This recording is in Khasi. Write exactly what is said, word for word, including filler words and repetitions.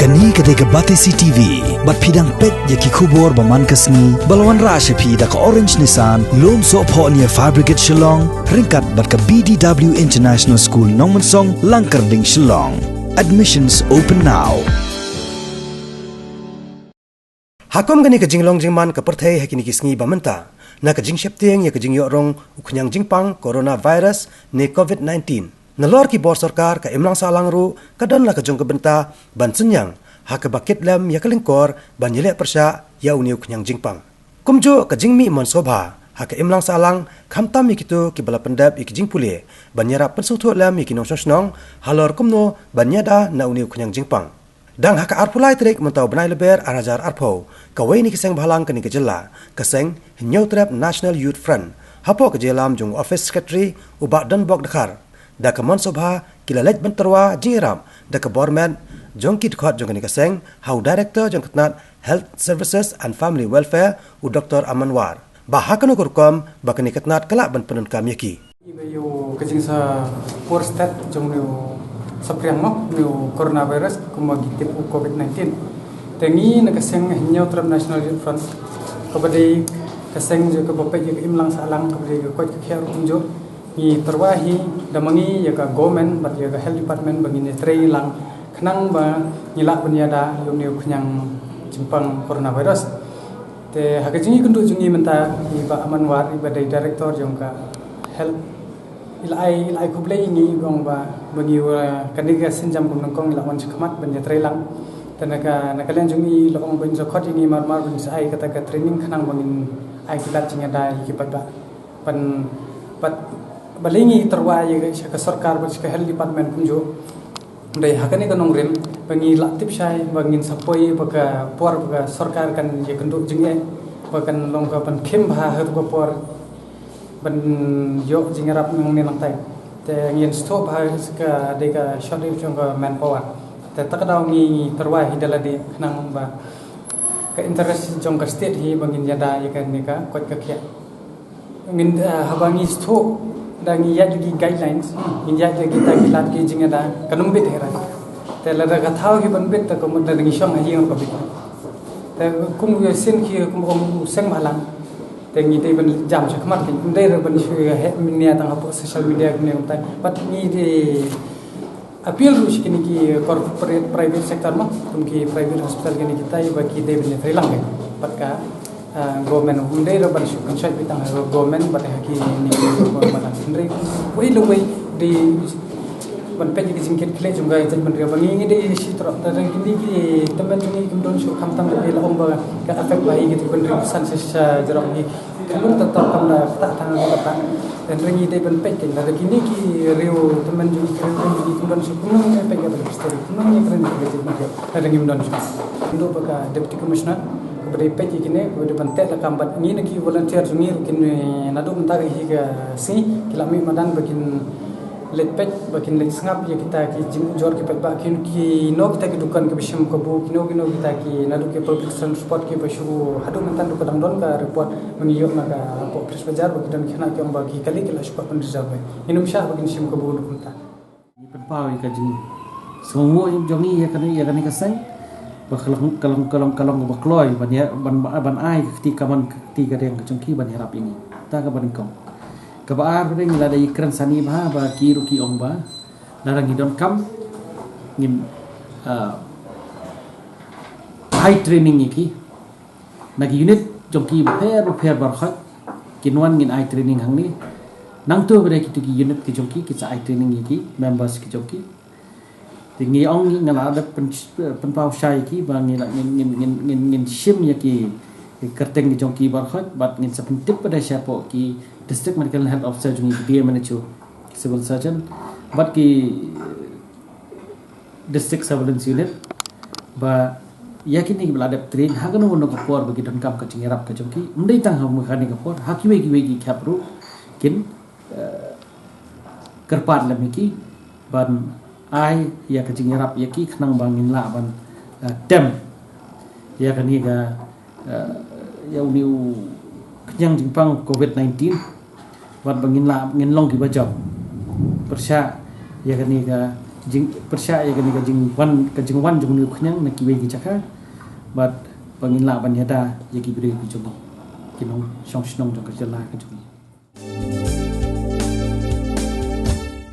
Kane ka dei ka Batesi T V, bad phi dang peit ïa ki khubor ba man ka sngi, ba la wanrah sha phi da ka Orange Nissan, Lumsohphoh near Fire Brigade Shillong, ryngkat bad ka B D W International School Nongmensong, Langkyrding, Shillong. Admissions open now. Ha kum kane ka jinglong jingman ka pyrthei ha kine ki sngi ba mynta, na ka jingsheptieng ïa ka jingïoh rung u khñiang jingpang coronavirus ne covid nineteen. Nalor ki bor sorkar, ka imlang sahlang ruh ka don la ka jong ka bynta ban synñiang ha kaba kit lem ïa ka lyngkor ban ïaleh pyrshah ïa une u khñiang jingpang. Kumjuh ka jingmih mon sngewbha ha ka imlang sahlang, khamtam ïa kito kiba la pyndep ïa ki jingpule ban ïarap pynsngewthuh lem ïa ki nongshong shnong halor kumno ban ïada na une u khñiang jingpang. Dang ha ka arphew lai tarik mynta u bnai Lber ar hajar arphew, kawei na ki seng bhalang kane ka jylla, ka seng Hynñiewtrep National Youth Front, hapoh ka jingïalam jong u Office Secretary u Bah Donbok Dkhar, da ka mon sngewbha ki la leit ban tyrwa jingïarap da ka bor met jong ki dkhot jong kane ka seng ha u Director jong ka tnat Health Services and Family Welfare, u Doktor Aman War, ba ha kano ka rukom ba kane ka tnat ka lah ban pyndonkam ïa ki. Iba ïoh ka jingsa por stet jong une u saphriang noh, une u coronavirus, kumba ngi tip u covid nineteen. Te ngi na ka seng Hynñiewtrep National Youth Front, kaba dei ka seng jong kaba peit ïa ka imlang sahlang, kaba dei ka koit ka khiah ruh kumjuh, ngi tyrwa hi da ma ngi ïa ka government bad ïa ka health department ba ngin ïatrei lang khnang ba ngi lah ban ïada ïa une u khñiang jingpang coronavirus. Te ha ka jingïakynduh jong ngi mynta, i Bah Aman War, iba dei director jong ka health, i la ai, i la ai khublei ïa ngi, i ong ba, ba ngi, uh, kane ka sienjam kum nyngkong i la wan shakhmat ban ïatrei lang. Te na ka, na ka liang jong i i la ong ba in sa khot ïa ngi mar mar ban sa ai kata ka training khnang ba ngin ai ki lad jingïada ïa ki paidbah. Ban, bad balei ngi tyrwa ïa ka, sha ka sorkar bad sha ka health department kumjuh. Hynrei ha kane ka nongrim ba ngi la tip shai ba ngin sa poi ba ka por ba ka sorkar kan ïakynduh jingeh, ba kan long ka ban khim bha ha tu ka por ban ïoh jingïarap nangne nangtai. Te ngin sngewthuh bha ka dei ka shortage jong ka manpower. Te ta ka daw ngi tyrwa hi da lade khnang ba ka interest jong ka state hi ba ngin ïada ïa kane ka koit ka khiah. Ngin, eh, haba ngi sngewthuh, da ngi ïaid ïa ki guidelines, ngin ïaid ïa kita ki lad ki jingïada, kan ym bit hi ruh. Te lada ka thaw hi ban bit, te ka mut lada ngi shong ha ïing ruh ka bit. Te kum u sien ki, kum u seng bhalang. Te ngi dei ban jam shakhmat ki, ym dei ruh ban shu ïa heh mynne tang hapoh social media kumne kumtai. Bad ngi dei appeal ruh sha kine ki corporate private sector mo, kum ki private hospital kine kita, ba ki dei ban ïatrei lang bad ka, ah, government. Ym dei ruh ban shu kynshoh beit tang ha government bad ha kine ki government. Hynrei wei la wei dei ban peit ïa ka jingkit khlieh jong ka jaitbynriew ba ngi ngi dei shi troh. Te kine ki tymmen jong ngi kim don shuh, khamtam da la ong ba ka affect ba ïa ki jaitbynriew san sha sha jrong hi. Ka long ta ta kam da ta tang ka ta. Hynrei ngi dei ban peit kein, lada kine ki riew tymmen jong ngi, ki riew tymmen jong ngi kim don shuh, kumno ngin peit ïa ka history, kumno ngin kren ïa ka jingmut ïa, lada ngim don shuh. Ndu ba ka Deputy Commissioner kaba dei peit ïa kine, kaba dei ban teh lakam bad ngi na ki volunteer jong ngi ruh kin, eh, naduh mynta ka hi ka sngi ki la mih madan ba kin leit peit, ba kin leit sngap ïa kita ki jingujor ki paidbah, kin kino kita ki dukan kiba shim kabu, kino kino kita ki naduh ki public transport kiba shu, haduh mynta ruh ka dang don ka report ba ngi ïoh na ka hapoh Prince Bazar ba ki don ki khynnah ki ong ba ki kali ki la shu kwah ban reserve. Ngin ym shah ba kin shim kabu na kumta. Ngi pynpaw ïa ka jingsngewnguh jong ngi ïa kane, ïa kane ka seng ba ka long, ka long, ka long, ka long kaba kloi ban ïa, ban, ban ai ka kti kamon ka kti ka deng ka jong ki ban ïarap ïa ngi. Ta kaba nyngkong. Kaba ar, ba dei ngi la dei kren sani bha ba ki ruh ki ong ba lada ngi donkam ngin, ah, ai training ïa ki na ki unit jong ki bapher bapher baroh. Kin wan ngin ai training hangne. Nangta ba dei kito ki unit ki jong ki, ki sa ai training ïa ki members ki jong ki. Te ngi ong ngi, nga la dep pyn-, pynpaw shai ïa ki ba ngi la, ngin, ngin, ngin, ngin, ngin shim ïa ki, ki kyrteng ki jong ki baroh bad ngin sa pyntip pat da shapoh ki District Medical and Health Officer jong ngi, ki D M and H O, Civil Surgeon bad ki District Surveillance Unit, ba ïa kine kiba la dep train ha kano kano ka por ba ki donkam ka jingïarap ka jong ki, ym dei tang ha kane ka por, ha kiwei kiwei ki khep ruh kin, eh, kyrpad lem ïa ki ban ai ïa ka jingïarap ïa ki khnang ba ngin lah ban, eh, tem ïa kane ka, eh, ïa une u khñiang jingpang covid nineteen. Wat ba ngin lah, ngin long kiba jop pyrshah ïa kane ka, jingpyrshah ïa kane ka jingwan, ka jingwan jong une u khñiang na kiwei ki jaka, bad ba ngin lah ban ïada ïa ki briew ki jong ngi, ki nongshong shnong jong ka jylla ka jong ngi.